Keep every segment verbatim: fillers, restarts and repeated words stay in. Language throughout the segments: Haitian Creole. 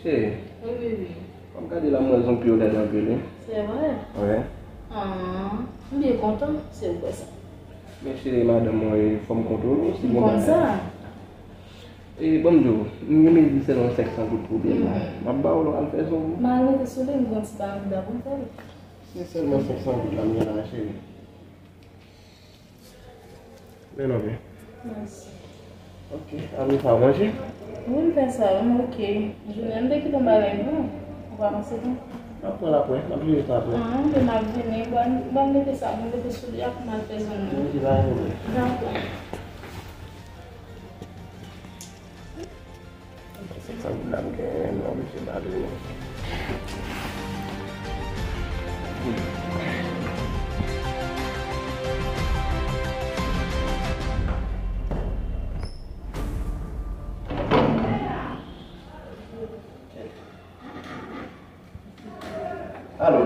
Hey. Wi, wi, wi. Fò m gade la, m wè zong pye w lèd anpil, wi. Se vre? Wi. Ah, m byen kontan, se ou kwè sa. Men cheri, madanm mwen, e, fò m kontwole w, si m konn sa. E, ban m di w, m gen mezi sèlman senk san goud pou byen la. Mhm. M ap ba w lè w al fè zong ou. M al mete sou li, m gon ti bagay m da pou m fè l. Se sèlman senk san goud la m gen la, cheri. Men non, men. Mèsi. Ok, Anita, w manje? Wi, m fè sa, m oke. Jounen an, m te kite yon bagay pou ou. Ou pa panse non? N ap pran l apre, n ap jere sa apre. Ah, men m ap vini, ban, ban m mete sa, ban m mete sou li a pou m al fè zong mwen. Ok, pa gen pwoblèm. Dakò. Senk san goud la m genyen, non, mesye, pa vini. Alo?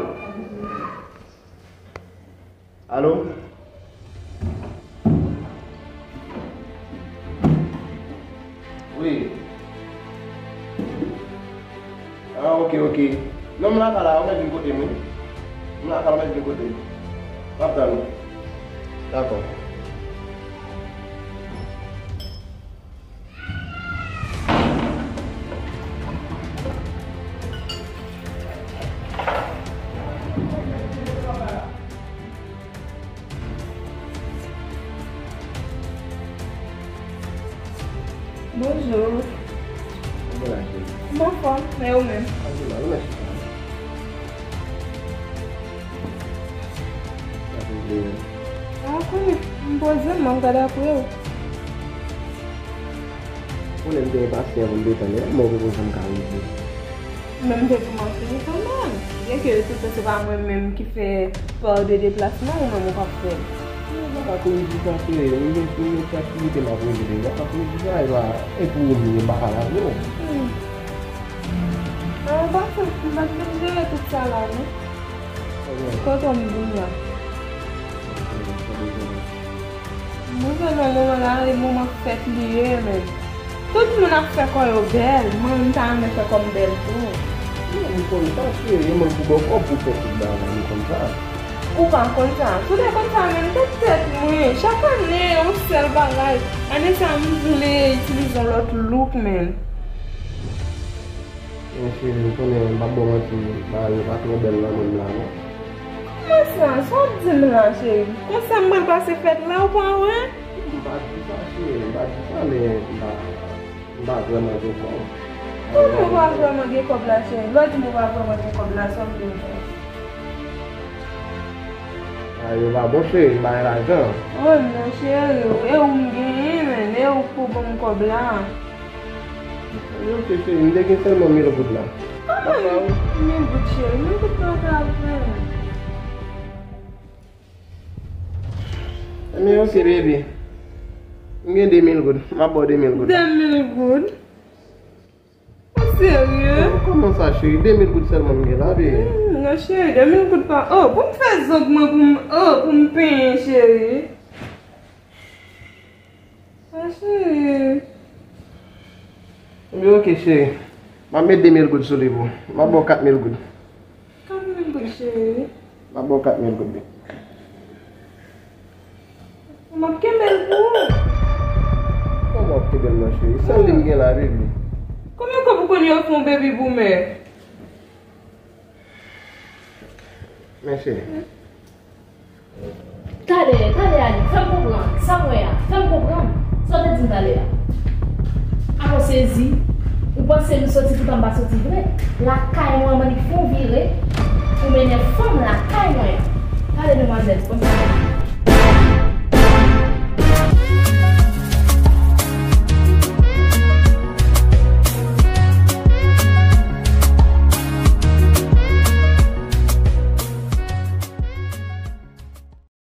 Alo? Wi. Ah, ok, ok. Non, m lakay la, ou mèt vin kote m, wi. M lakay la, ou mèt vin kote m. M ap tann ou. Dakò. Bonjou. Kòman w ye, cheri? M anfòm, e ou menm? Alhamdulillah, ou nan chita. Sa te vle. Ah, konnen, m poze m, m ap gade apre w. Konnen m te enpasyan pou m te tann, e mò ke pou janm ka rive. Men m te di w m ap fini kanmenm. Byenke tout se pa mwen menm ki fè pa de deplasman, ou menm ou p ap fè l. Mwen pa ka korije sa, cheri. Mwen gen, mwen gen ti aktivite m ap regle. Mwen pa ka korije sa, e pa, e pou ou menm, m pa ka lage w. Hmm. Mwen pa fè, m pa t vin jere tout sa la, non. Kote m vin la? Mwen fè nan moman la, e moman fèt li ye, men. Tout moun ap fè kò yo bèl, mwen menm ta renmen fè kò m bèl tou. Non, m konn sa, cheri, e mwen pou ba w kòb pou fè tout bagay, m konn sa. Ou pa konn sa. Si w te konn sa menm, te tèt mwen. Chak ane, yon sèl bagay. Ane sa, m vle itilize yon lòt look, men. Men cheri, ou konnen, m p ap ba w manti, bagay yo pa twò bèl nan men m la, non. Kòman sa? Sa w ap di m la, cheri? Konsa m pral pase fèt la, ou pa wè? M pa di sa, cheri, m pa di sa, men m pa, m pa vrèman gen kòb. Kòman w pa vrèman gen kòb la, cheri? Lè w di m ou pa vrèman gen kòb la, sa w vle di? Bagay yo pa bon, cheri, m pa gen lajan. Oh non, cheri, e ou m genyen, men, e ou k pou ban m kòb la. Ok, cheri, m te gen sèlman mil goud la. Ah, mil goud, cheri, mil goud pa ka vin. Ebyen, ok, baby. M gen de mil goud. M ap ba w de mil goud. De mil goud? Ou serye? Oh, kòman sa, cheri? De mil goud sèlman m gen la, baby. Hmm, non, cheri, de mil goud pa. Oh, pou m fè zong mwen, pou m, oh, pou m penyen, cheri. Ah, cheri. Ebyen, ok, cheri. M ap met de mil goud sou li pou ou. M ap ba w kat mil goud. Kat mil goud, cheri. M ap ba w kat mil goud, baby. M ap kenbe l pou ou. Kòman w ap kenbe l nan, cheri? Sèl li m gen la, baby. Konbyen kòb ou konn yo fè yon baby boomer? Men cheri. Talè, talè, Anik, fè m konprann. Sa m wè a, fè m konprann. Sa w te di m talè a? Alò sezi, ou panse m soti poutan m pa soti vre? Lakay mwen, Anik, fè w vire, ou mennen fanm lakay mwen. Talè, demwazèl, konsa.